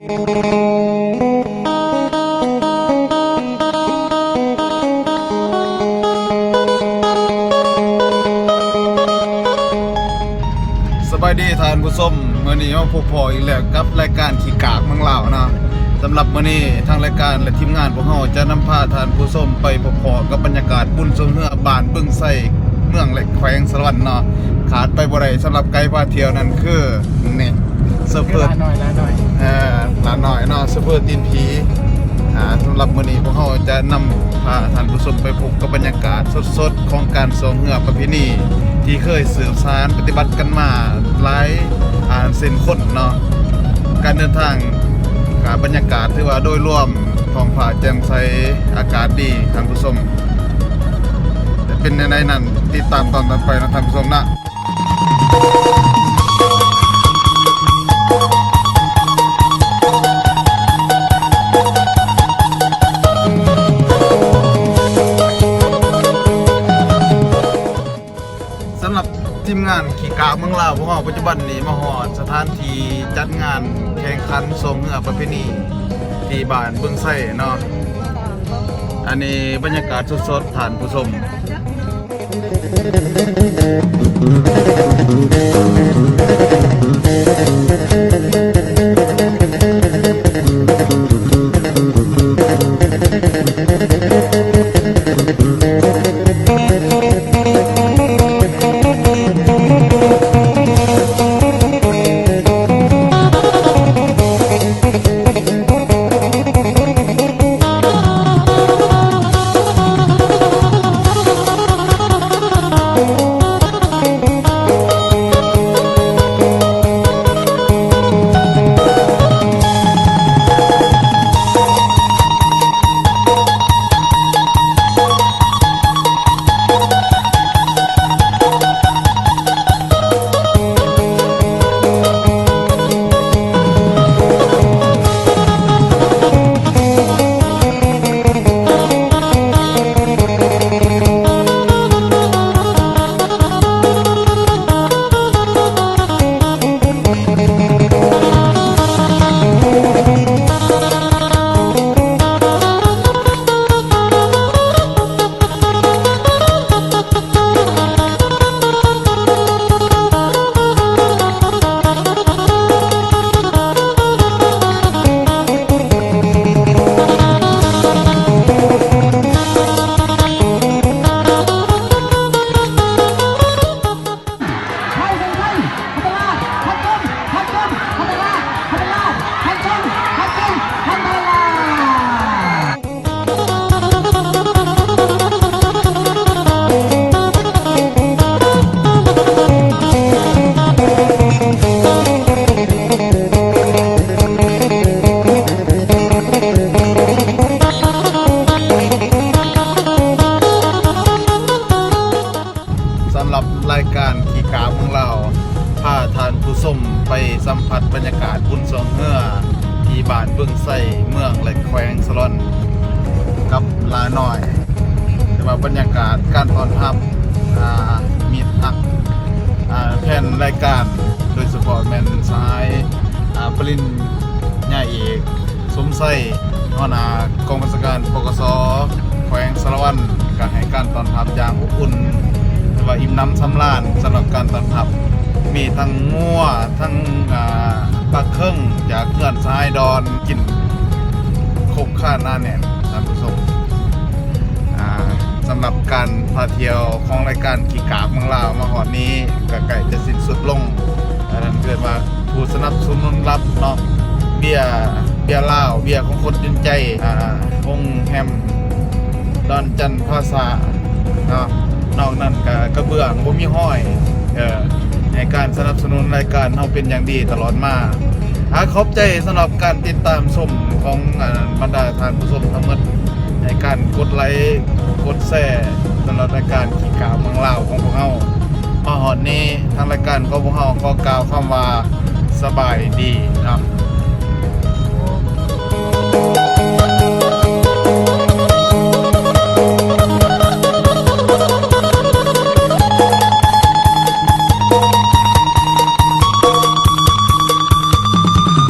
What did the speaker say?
ສະບາຍດີທ່ານຜູ້ຊົມ, ມື້ນີ້ມາພົບພໍ້ອີກແລ້ວກັບລາຍການຂີ້ກາກເມືອງລາວເນາະ. ສຳລັບມື້ນີ້ທາງລາຍການ ແລະ ທີມງານພວກເຮົາຈະນຳພາທ່ານຜູ້ຊົມໄປພົບພໍ້ກັບບັນຍາກາດບຸນຊ່ວງເຮືອບ້ານບຶງໄຊ ເມືອງ ແລະ ແຂວງສາລະວັນເນາະ. ຂາດໄປບໍ່ໄດ້ສຳລັບໄກພາທ່ຽວນັ້ນຄື ນີ້ ໂຊເຟີ ຫຼານ້ອຍ ຫຼານ້ອຍ ເອີ ຫຼານ້ອຍເນາະ ໂຊເຟີຕີນຜີ. ອ່າ ສຳລັບມື້ນີ້ພວກເຮົາຈະນຳພາທ່ານຜູ້ຊົມໄປພົບກັບບັນຍາກາດສົດໆຂອງການຊ່ອງເຮືອປະເພນີ ທີ່ເຄີຍສືບສານປະຕິບັດກັນມາຫຼາຍ ອ່າ ເຊັ່ນຄົນເນາະ. ການເດີນທາງ ອ່າ ບັນຍາກາດຖືວ່າໂດຍລວມທ້ອງຟ້າແຈ່ມໃສ ອາກາດດີທ່ານຜູ້ຊົມ. ຈະເປັນແນວໃດນັ້ນ ຕິດຕາມຕອນຕໍ່ໄປເນາະທ່ານຜູ້ຊົມເນາະ. ສຳລັບທີມງານຂີ້ກາກເມືອງລາວ ພວກເຮົາປັດຈຸບັນນີ້ມາຮອດສະຖານທີ່ຈັດງານແຂ່ງຂັນຊ່ອງເຮືອປະເພນີທີ່ບ້ານບຶງໄຊເນາະ. ອັນນີ້ບັນຍາກາດສົດໆທ່ານຜູ້ຊົມ. ສຳລັບລາຍການຂີ້ກາກເມືອງລາວ ພາທ່ານຜູ້ຊົມໄປສຳຜັດບັນຍາກາດບຸນຊ່ອງເຮືອ ທີ່ບ້ານບຶງໄຊ ເມືອງ ແລະ ແຂວງສາລະວັນ ກັບຫຼານ້ອຍ. ແຕ່ວ່າບັນຍາກາດການຕ້ອນຮັບ ອ່າ ມິດຮັກ ອ່າ ແຟນລາຍການ ໂດຍສະເພາະແມ່ນສະຫາຍ ອ່າ ປະລິນຍາເອກ ສົມໄຊ ຫົວໜ້າກອງບັນຊາການ ປກສ ແຂວງສາລະວັນ ກໍໃຫ້ການຕ້ອນຮັບຢ່າງອົບອຸ່ນ ແຕ່ວ່າອີ່ມໜຳສຳລານ. ສຳລັບການຕ້ອນຮັບ ມີທັງງົວ ທັງ ອ່າ ປາເຄິງຈາກເຮືອນສະຫາຍດອນ ກິນຄົບຄາໜາແໜ້ນ ທ່ານຜູ້ຊົມ. ອ່າ ສຳລັບການພາທ່ຽວຂອງລາຍການຂີ້ກາກເມືອງລາວມາຮອດນີ້ ກໍໃກ້ຈະສິ້ນສຸດລົງ. ອັນນັ້ນເອີ້ນວ່າ ຜູ້ສະໜັບສະໜູນຫຼັກເນາະ ເບ້ຍ ເບ້ຍລາວ ເບ້ຍຂອງຄົນຈົນໃຈ ອ່າ ໂຮງແຮມດອນຈັນພລາຊາເນາະ. ນອກນັ້ນກະກະເບື້ອງບໍ່ມີຮອຍ ເອີ ໃຫ້ການສະໜັບສະໜູນລາຍການເຮົາເປັນຢ່າງດີຕະຫຼອດມາ. ອາ ຂອບໃຈສຳລັບການຕິດຕາມຊົມຂອງ ອ່າ ບັນດາທ່ານຜູ້ຊົມທັງໝົດ ໃຫ້ການກົດໄລ ກົດແຊ ສຳລັບລາຍການຂີ້ກາກເມືອງລາວຂອງພວກເຮົາ. ມາຮອດນີ້ ທາງລາຍການຂອງພວກເຮົາຂໍກ່າວຄຳວ່າ ສະບາຍດີເນາະ.